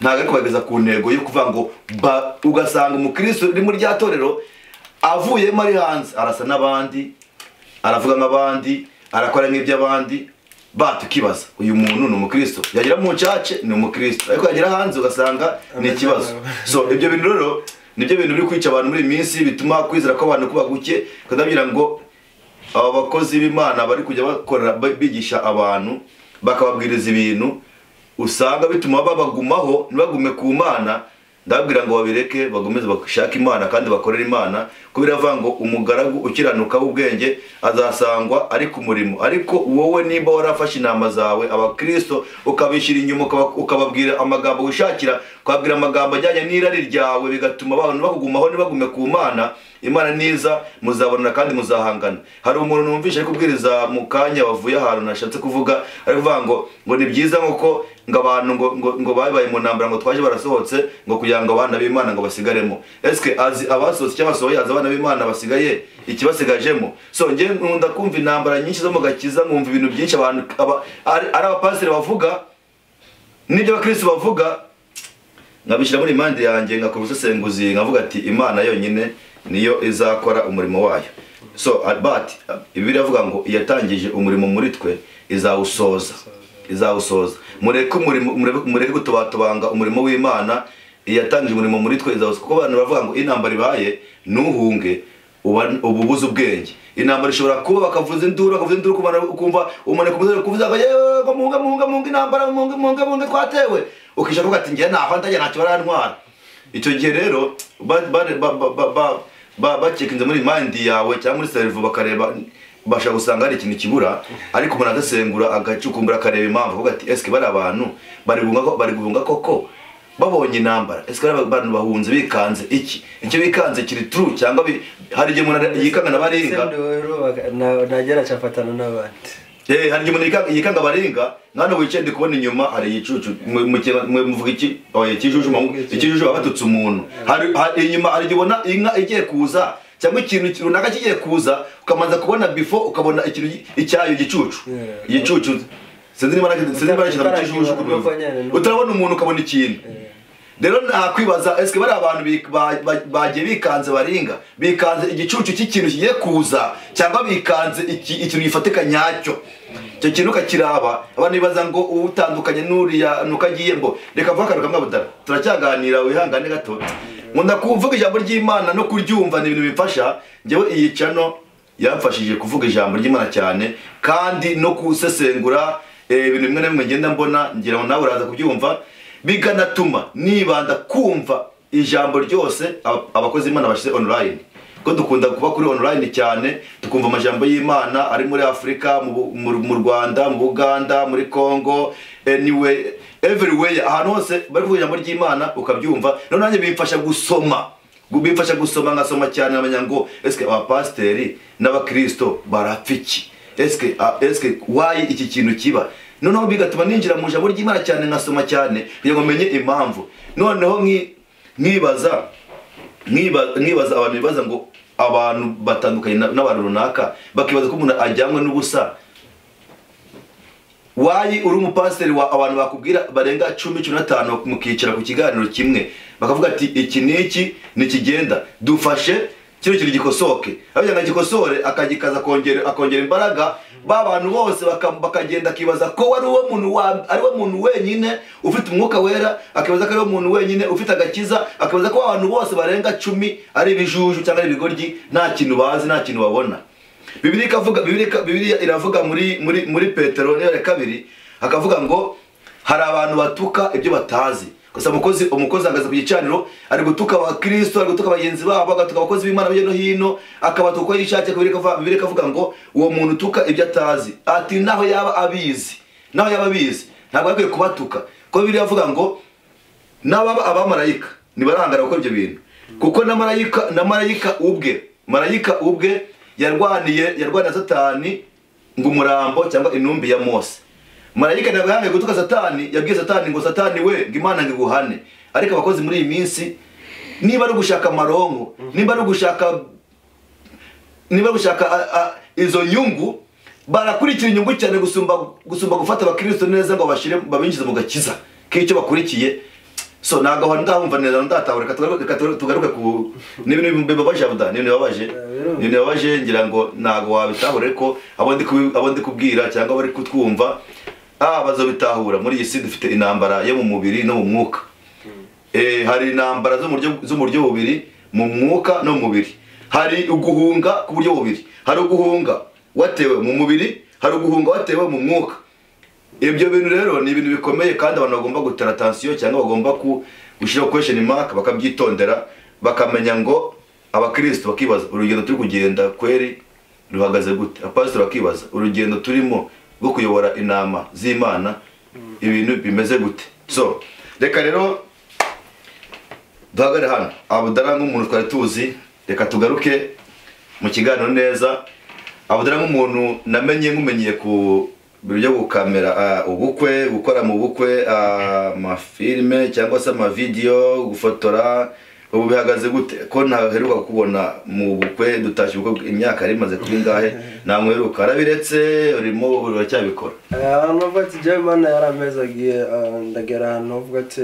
ntabwo ari kubageza ku ntego yo kuvuga ngo ugasanga umukristo uri muri rya torero avuyemo ari hanze arasa n'abandi, aravuga nk'abandi, arakora nk'iby'abandi, batukibaza uyu muntu ni umukristo, yagera mu ncace ni umukristo, ariko yagera hanze ugasanga ni ikibazo. So ibyo bintu rero nibyo bintu biri kwica abantu muri iyi minsi, bituma kwizera kw'abantu kuba guke. Kudabwira ngo aba bakozi b'Imana bari kujya bakora bigisha abantu bakababwiriza ibintu usanga bituma babagumaho ntibagume ku Mana. Ndabwira ngo babireke bagomeze bashake Imana kandi bakorere Imana, ko biravuga ngo umugaragu ukiranuka w'ubwenge azasangwa ari ku murimo. Ariko wowe nimba warafashe inama zawe abakristo ukabishyira inyuma, ukababwira amagambo wishakira, ukababwira amagambo ajyanye n'irari ryawe, bigatuma abantu bakugumaho ntibagume ku Mana, Imana niza muzabonana kandi muzahangana. Hari umuntu numvishe ari kubwiriza mu kanya wavuye ahantu nashatse kuvuga, ari kuvuga ngo ni byiza nkuko ngo abantu ngo babaye mu ntambara ngo twaje barasohotse ngo kugira ngo abana b'Imana ngo basigaremo. Eske azi abasohotse cyangwa abasohoye azi abana b'Imana basigaye ikibasigajemo? So nge nkunda kumva intambara nyinshi zo mu gakiza, nkumva ibintu byinshi abantu ari abapasiteri bavuga n'ibyo abakristo bavuga, nkabishyira muri impande yanjye ngakora ubusesenguzi, nkavuga ati Imana yonyine niyo izakora umurimo wayo. So but Bibiliya iravuga ngo iyatangije umurimo muri twe izawusoza, izawusoza. Mureke umurimo, mureke gutobatobanga umurimo w'Imana, iyatangije umurimo muri twe izawusoza. Kuko abantu baravuga ngo intambara ibaye ntuhunge, ububuze ubwenge. Intambara ishobora kuba bakavuza induru, bakavuza induru ukumva umuntu kuvuza kuvuza ngo yewe ngo muhunge muhunge muhunge intambara, muhunge muhunge muhunge twatewe, ukisha kuvuga ati ngiye naho ndajya ntacyo barantwara. Icyo gihe rero bacekinze muri mind yawe cyangwa muri cerveau, bakareba bashaka gusanga hari ikintu kibura, ariko umuntu agasengura agacukumbura akareba impamvu, avuga ati eske bari abantu bari guhunga koko babonye intambara, eske bari abantu bahunze bikanze iki, icyo bikanze kiri true cyangwa hari igihe umuntu yikanga n'abaringa nagera cyafatana n'abandi. Hari igihe umuntu yikanga abaringa, nkano wicaye ndi kubona inyuma hari igicucu, muvuga iki, oya ikijuju, ikijuju babatutse umuntu, hari inyuma hari igihe ubona inka igiye kuza cyangwa ikintu runaka kigiye kuza, ukamanza kubona before ukabona ikintu icyayo gicucu, igicucu sinzi niba kijuju, utarabona umuntu ukabona ikintu. Rero nakwibaza eske bari abantu bagiye bikanze baringa, bikanze igicucu cy'ikintu kigiye kuza cyangwa bikanze ikintu gifatika nyacyo, icyo kintu ukakiraba. Abantu bibaza ngo utandukanye n'uriya nukagiye mbo. Reka mvuga akantu kamwe Abdallah, turacyaganira wihangane gato. Nkunda kuvuga ijambo ry'Imana no kuryumva ni ibintu bimfasha. Njyewe iyi channel yamfashije kuvuga ijambo ry'Imana cyane, kandi no kusesengura ibintu bimwe na bimwe ngenda mbona, ngira ngo nawe uraza kubyumva, biganatuma nibanda kumva ijambo ryose abakozi b'Imana bashyize online, ko dukunda kuba kuri online cyane, tukumva amajambo y'Imana ari muri Afurika, mu Rwanda, mu Buganda, muri Congo, anyway, everywhere, ahantu hose bari kuvuga ijambo ry'Imana ukabyumva. None nanjye bimfasha gusoma, ngasoma cyane, nkamenya ngo eske abapasiteri n'abakristo barapfa iki, eske why iki kintu kiba. Noneho bigatuma ninjira mu ijambo ry'Imana cyane, ngasoma cyane kugira ngo menye impamvu. Noneho nkibaza abantu bibaza ngo abantu batandukanye n'abantu runaka, bakibaza ko umuntu ajyanywe n'ubusa. Wayi uri umupasiteri wa abantu bakubwira barenga 10 15 mukicara ku kiganiro kimwe, bakavuga ati iki niki nikigenda, dufashe kino kintu gikosoke. Aho ngo gikosore akagikaza akongera imbaraga, ba bantu bose bakagenda akibaza ko ari uwo muntu ari we muntu wenyine ufite umwuka wera, akibaza ko ari uwo muntu wenyine ufite agakiza, akibaza ko abantu bose barenga 10 ari ibijuju cyangwa ari ibigoryi, nta kintu bazi, nta kintu babona. Bibiliya iravuga muri Petero ya 2, akavuga ngo hari abantu batuka ibyo batazi. Gusa umukozi ahagaze ku gicaniro ari gutuka abakristo, ari gutuka bagenzi babo, agatuka abakozi b'Imana hirya no hino, akabatuka uko yishakiye. Bibiliya ikavuga ngo uwo muntu utuka ibyo atazi, ati naho yaba abizi, ntabwo akwiye kubatuka. Ko Bibiliya ivuga ngo n'ababa abamarayika ntibarangara gukora ibyo bintu, kuko na marayika ubwe yarwaniye Satani ngo umurambo cyangwa intumbi ya Mose. Marayika ntabwo yangaye gutuka Satani, yabwiye Satani ngo Satani we ngo Imana ngiguhane. Ariko abakozi muri iyi minsi niba ari gushaka amaronko, niba ari gushaka izo nyungu, barakurikira inyungu cyane gusumba gufata abakristo neza ngo bashire babinjize mu gakiza k'icyo bakurikiye. So ntabwo aho ndahumva neza, ndatahura. Reka tugaruke ku n'ibintu bibabaje, Abuda, n'ibintu bibabaje, ngira ngo ntabwo wabitahura, ariko abo ndi kubwira cyangwa bari kutwumva bazobitahura. Muri iyi si dufite intambara yo mu mubiri no mu mwuka. Hari intambara zo mu buryo bubiri, mu mwuka no mu mubiri. Hari uguhunga ku buryo bubiri, hari uguhunga watewe mu mubiri, hari uguhunga watewe mu mwuka. Ibyo bintu rero ni ibintu bikomeye, kandi abantu bagomba gutera attention cyangwa bagomba gushyiraho question mark, bakabyitondera, bakamenya ngo abakristo bakibaza urugendo turi kugenda kweri ruhagaze gute, abapasiteri bakibaza urugendo turimo rwo kuyobora intama z'Imana ibintu bimeze gute. So reka rero duhagare hano. Abudara nk'umuntu twari tuzi, reka tugaruke mu kiganiro neza. Abudara nk'umuntu namenye nkumenye ku byo gukamera ubukwe, gukora mu bukwe, amafilme cyangwa se amavideo, gufotora, ubu bihagaze gute ko ntaheruka kubona mu bukwe? Dutashye ubukwe imyaka yari imaze kuba ingahe, nta mweruka, arabiretse, urimo uracyabikora? Ahantu ati jewe Imana yarameze agiye, ndagera ahantu uvuga ati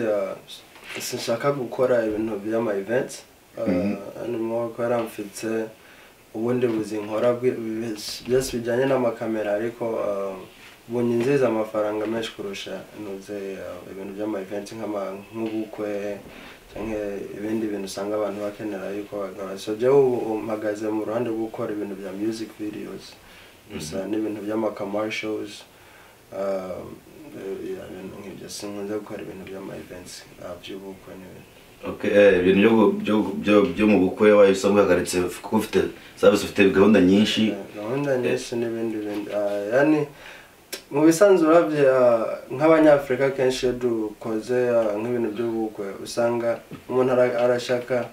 sinshaka gukora ibintu by'ama events, arimo ko yaramfitse ubundi buzinkora byose bijyanye n'amakamera, ariko bunyinjiza amafaranga menshi kurusha nuze ibintu by'ama events nk'ubukwe cyangwa ibindi bintu usanga abantu bakenera yuko bakora. So jewe ubu mpagaze mu ruhande rwo gukora ibintu bya music videos gusa n'ibintu by'ama commercials, ibintu nk'ibyo. Sinkunze gukora ibintu by'ama events by'ubukwe n'ibintu. Okay, ibintu byo mu bukwe wahise uhagaritse kuko ufite service, ufite gahunda nyinshi. Gahunda nyinshi n'ibindi bintu. Yani mu bisanzwe uravye nk'abanyafrika kenshi iyo dukoze nk'ibintu by'ubukwe, usanga umuntu arashaka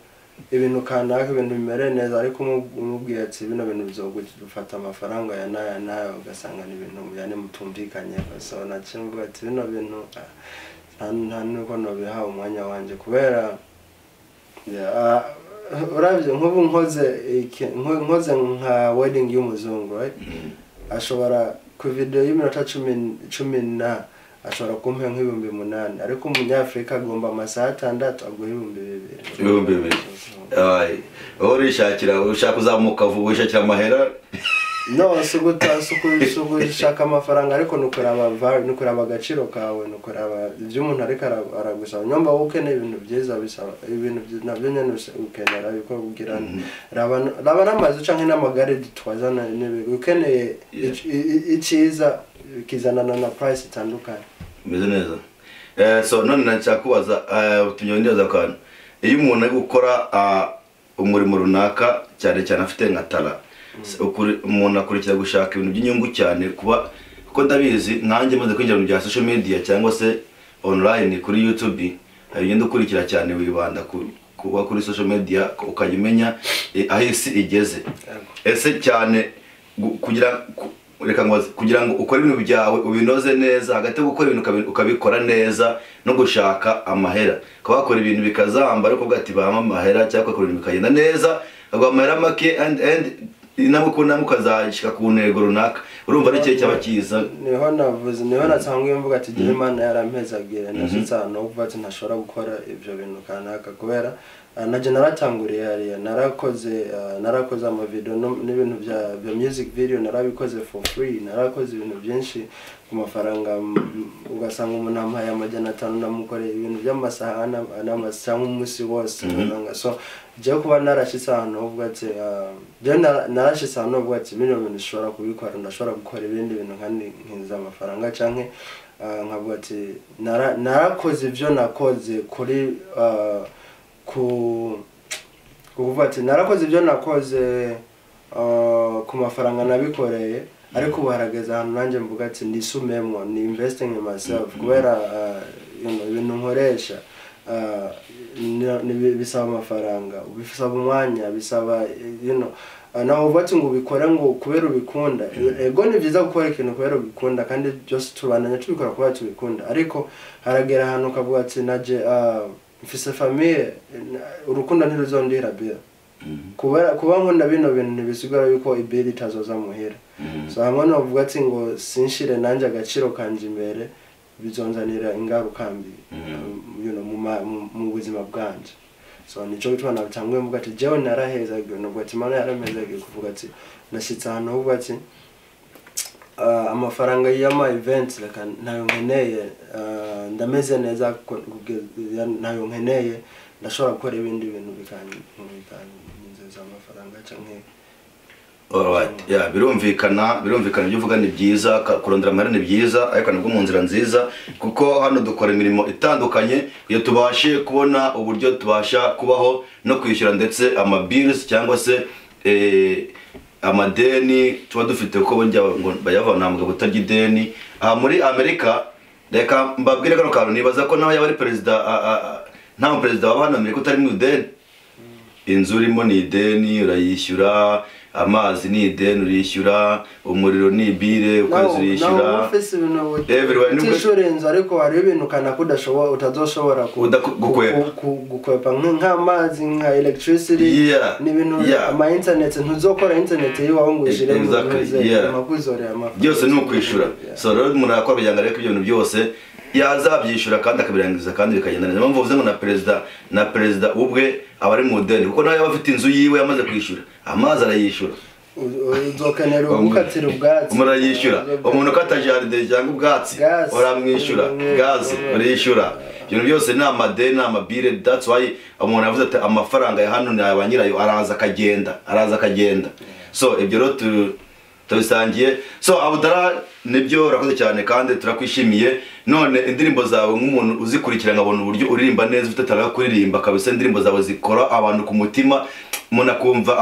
ibintu kanaka, ibintu bimere neza, ariko umubwiye ati bino bintu bizogufata amafaranga ya naya naya, ugasanga ni ibintu yani mutumvikanye. So naciye mvuga ati bino bintu nta nuko nobiha umwanya wanje, kubera uravye nk'ubu nkoze nka wedding y'umuzungu, right? Ashobora ku video y'iminota 10 ashobora kumpa nk'ibihumbi 8, ariko umunyafrika agomba amasaha 6 aguha 2000. 2000. Ay, urishakira ushaka kuzamuka vuba, ushakira amahera. No, sugushaka amafaranga, ariko nukuraba agaciro kawe, nukuraba ibyo umuntu ariko aragusaba. Nyomba wowe ukeneye ibintu byiza, bisaba ibintu nabyo nyene ukenera yuko kugira raba n'amazu canke n'amagare dutwazana n'ibintu ukeneye icyiza kizanana na price itandukanye. Bimeze neza. So none nashaka kubaza utunyongereza akantu. Iyo umuntu ari gukora umurimo runaka, cyane cyane afite nka talent, umuntu akurikira gushaka ibintu by'inyungu cyane, kuba kuko ndabizi nkanjye maze kwinjira mu bya social media cyangwa se online kuri YouTube, hari ugenda ukurikira cyane, wibanda kuba kuri social media, ukajya umenya aho isi igeze. Ese cyane kugira reka nkubaze, kugira ngo ukore ibintu byawe ubinoze neza, hagati yo gukora ibintu ukabikora neza no gushaka amahera, ukaba wakora ibintu bikazamba ariko uvuga ati bampa amahera, cyangwa ugakora ibintu bikagenda neza ukaguha amahera make and intambwe ku ntambwe ukazashyika ku ntego runaka, urumva ari ikihe cyaba cyiza? Niho navuze, niho nasanzwe mvuga ati gira Imana yarampezagira, ndashitse ahantu ho kuvuga ati ntashobora gukora ibyo bintu kanaka, kubera naje naratanguriye hariya, narakoze amavideo n'ibintu bya music video, narabikoze for free, narakoze ibintu byinshi ku mafaranga, ugasanga umuntu ampaye 500, namukoreye ibintu by'amasaha cyangwa umunsi wose. Ugasanga so jewe kuba narashitse ahantu ho kuvuga ati jewe narashitse ahantu ho kuvuga ati bino bintu nshobora kubikora, ndashobora gukora ibindi bintu kandi nkinjiza amafaranga, canke nkavuga ati narakoze ibyo nakoze kuri ku kuvuga ati narakoze ibyo nakoze ku mafaranga nabikoreye, ariko ubu harageze ahantu nanjye mvuga ati nisumemwo, ni investing in myself, kubera ibintu nkoresha bisaba amafaranga, bisaba umwanya, bisaba naho uvuga ati ngo ubikore ngo kubera ubikunda. Ego, ni byiza gukora ikintu kubera ubikunda, kandi byose tubandanya tubikora kubera tubikunda, ariko haragera ahantu ukavuga ati naje mfise famille, urukundo ntiruzondihira bill. Kubera kuba nkunda bino bintu ntibisigura yuko ibill itazoza muhira. So hamwe novuga ati ngo sinshire nanjye agaciro kanje imbere, bizonzanira ingaruka mbi mu buzima bwanje. So nico gituma nabitanguye mvuga ati jewe narahezagiwe, novuga ati Imana yarampezagiwe, kuvuga ati ndashitse ahantu hovuga ati amafaranga y'ama events reka ntayo nkeneye, ndameze neza ntayo nkeneye, ndashobora gukora ibindi bintu bikanzinjiza amafaranga canke. Alright. Yeah, birumvikana ibyo uvuga ni byiza, kurondera amahera ni byiza, ariko nabwo mu nzira nziza, kuko hano dukora imirimo itandukanye kugira tubashe kubona uburyo tubasha kubaho no kwishyura ndetse ama bills cyangwa se amadeni tuba dufite, kuko burya ngo bayava nta mugabo utarya ideni. Aha muri Amerika, reka mbabwire kano kantu, nibaza ko naho yaba ari perezida, nta perezida waba hano Amerika utari mu ideni. Inzu urimo ni ideni, urayishyura, amazi ni ideni, urishyura, umuriro ni ibill, ukwezi urishyura. Nawe ufise ibintu Everywhere, utishura inzu, ariko hariho ibintu kanaka udashobora, utazoshobora Gukwepa. Gukwepa nk'amazi, nka electricity, n'ibintu ama internet, ntuzokora internet yiwawe ngo uyishire mu makuzorera amafaranga. Byose ni ukwishyura. So rero umuntu arakora kugira ngo arebe ko ibyo bintu byose yazabyishyura kandi akabirangiza kandi bikagenda neza. Impamvu uvuze ngo na perezida ubwe aba ari mu deni, kuko nawe yaba afite inzu yiwe yamaze kwishyura, amazi arayishyura. Uzokenera ugukatira ubwatsi. Umuntu arayishyura, umuntu ukata jardin cyangwa ubwatsi Gas. uramwishyura. Gaze urishyura. Ibintu byose ni amadeni, ni amabill. That's why umuntu yavuze ati amafaranga ya hano ni aya nyirayo, araza akagenda, araza akagenda. So ibyo rero tubisangiye. So Abudara, nibyo, urakoze cyane kandi turakwishimiye. None indirimbo zawe, nk'umuntu uzikurikira nkabona uburyo uririmba neza, ufite talent yo kuririmba kabisa, indirimbo zawe zikora abantu ku mutima, umuntu akumva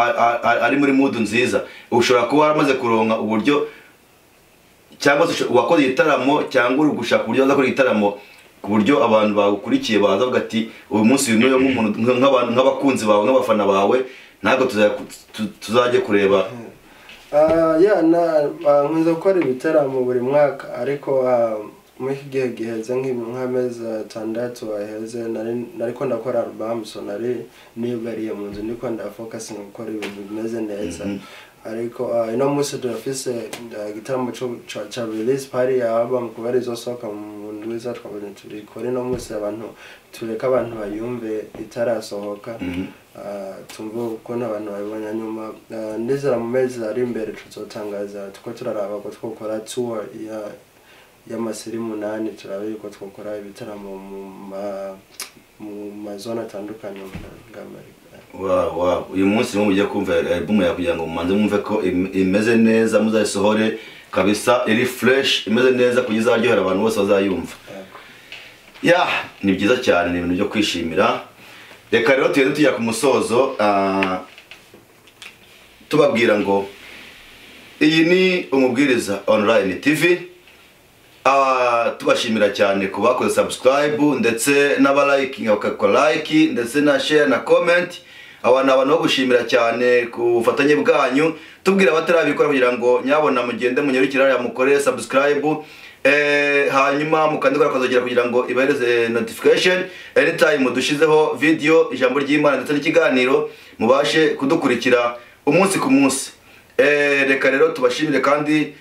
ari muri mood nziza, ushobora kuba waramaze kuronka uburyo cyangwa se wakoze igitaramo, cyangwa uri gushaka uburyo wazakora igitaramo ku buryo abantu bagukurikiye baza bavuga ati uyu munsi uyu n'uyu, nk'umuntu, nk'abantu, nk'abakunzi bawe, nk'abafana bawe, ntabwo tuzajya kureba? Yeah, nkunze gukora ibitaramo buri mwaka, ariko muri iki gihe giheze, nk'amezi 6 aheze, nariko ndakora album, so nari niyugariye mu nzu, ndiko ndafocusinga gukora ibintu bimeze neza. Ariko ino munsi turafise igitaramo ca release party ya album, kubera izosohoka mu ndwi, twabonye tubikore ino munsi, abantu tureke abantu bayumve itarasohoka. Tumve ukuntu abantu babibonye. Nyuma ndizera mu mezi ari imbere tuzotangaza, tuko turaraba ko twokora tour ya y'amacity 8, turabe yuko twokora ibitaramo mu mazone atandukanye muri Amerika. Wow. Uyu munsi niwo mugiye kumva album yawe, kugira ngo mumanze mwumve ko imeze neza, muzayisohore kabisa iri fresh, imeze neza, kugira izaryohera abantu bose bazayumva. Yego. Ya, ni byiza cyane, ni ibintu byo kwishimira. Reka rero tugende tujya ku musozo, tubabwira ngo iyi ni Umubwiriza Online TV. Tubashimira cyane ku bakoze subscribe ndetse n'abalikinga bakakora like ndetse na share na comment. Aba ni abantu bo gushimira cyane ku bufatanye bwanyu, tubwira abatarabikora kugira ngo nyabona mugende munyarukire hariya mukore subscribe, hanyuma mukande kuri akazogera kugira ngo ibahereze notification anytime dushizeho video, ijambo ry'Imana ndetse n'ikiganiro, mubashe kudukurikira umunsi ku munsi. Reka rero tubashimire kandi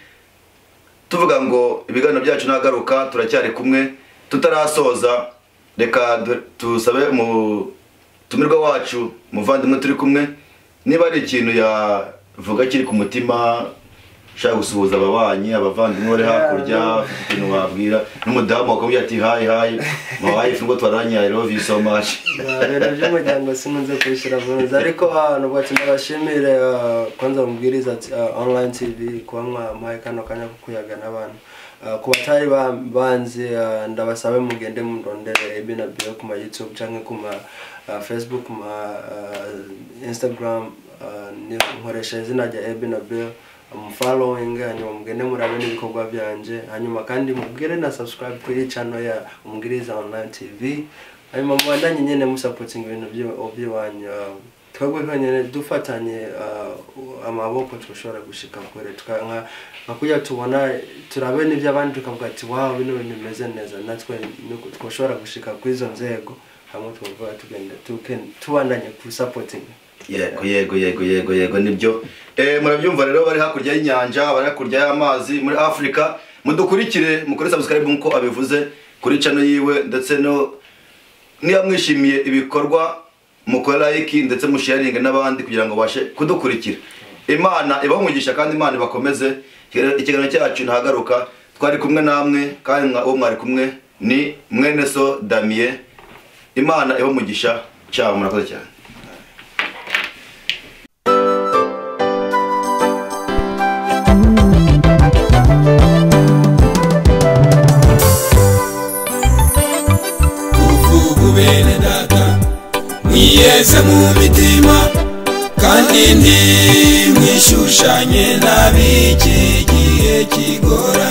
tuvuga ngo ibiganiro byacu nagaruka, turacyari kumwe tutarasoza. Reka tusabe umutumirwa wacu muvandimwe turi kumwe, niba ari ikintu yavuga kiri ku mutima, ushaka gusuhuza ababanyi, abavandimwe bari hakurya, ikintu wabwira n'umudamu wakubwira ati hi hi my wife, ngo twaranye, I love you so much. Ibintu by'umuryango sinkunze kubishyira mu nzu, ariko nubwo ati ndabashimire, kwanza Mubwiriza Online TV kuba mwampaye kano kanya ko kuyaga n'abantu. Ku batari banzi, ndabasabe mugende murondere Ebi na Bill ku ma YouTube canke ku ma Facebook, ku ma Instagram, nkoresha izina rya Ebi na Bill, following, hanyuma mugende murabe n'ibikorwa byanje, hanyuma kandi mubwire na subscribe kuri channel ya Umubwiriza Online TV, hanyuma mubandanye nyene musupporting ibintu by'iwanyu. Twebwe nyene dufatanye amaboko tushobora gushika kure, nka kuya tubona turabe n'iby'abandi tukavuga ati wow, bino bintu bimeze neza, natwe twoshobora gushika kuri izo nzego hamwe tuvuga tugenda tubandanye ku supporting. Yego yego yego yego yego, nibyo. Murabyumva rero, bari hakurya y'inyanja, bari hakurya y'amazi muri Afrika, mudukurikire mukore subscribe nkuko abivuze kuri channel yiwe, ndetse no niba mwishimiye ibikorwa mukore like ndetse musharinge n'abandi kugira ngo bashe kudukurikira. Imana ibahe umugisha kandi Imana ibakomeze. Ikiganiro cyacu ntagaruka, twari kumwe namwe kandi uwo mwari kumwe ni mwene so Damien. Imana ibahe umugisha, ciao, murakoze cyane. Bene data mwiyeze mu mitima kandi ntimwishushanye n'ab'iki gihe kigora.